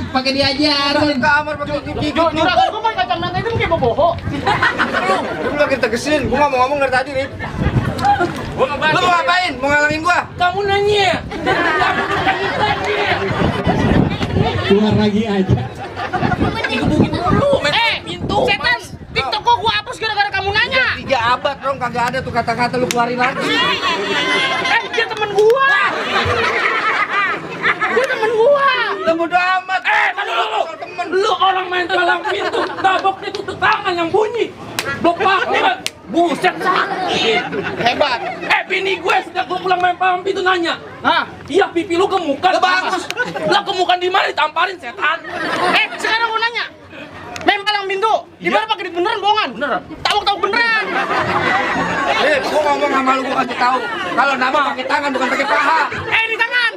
pakai diajarin. Kamar pakai gigi. Juragan gua pakai kacamata itu kayak boboho. Lu lagi tegesin, gua ngomong dari tadi, Rip. Lu mau ngapain? Mau ngalangin gua? Kamu nanya. Keluar lagi aja. Gebukin dulu, main pintu. Setan, TikTok gua hapus gara-gara kamu nanya. 3 abad dong, kagak ada tuh kata-kata lu keluarin lagi. Dia temen gua. Dia temen gua. Lu bodo amat. Tadi lu orang main palang pintu, tabok ditutup tangan yang bunyi. Blok banget. Buset sakit. Hebat. Bini gue sejak gue pulang main palang pintu nanya. Hah? Iya pipi lu gemukan. Bagus. Lah gemukan di mana ditamparin setan. Sekarang gua nanya. Main palang pintu. Di mana pakai duit beneran bohongan? Beneran. Tahu beneran. Gua ngomong sama lu, gua kasih tahu. Kalau nama pakai tangan bukan pakai paha. Di tangan.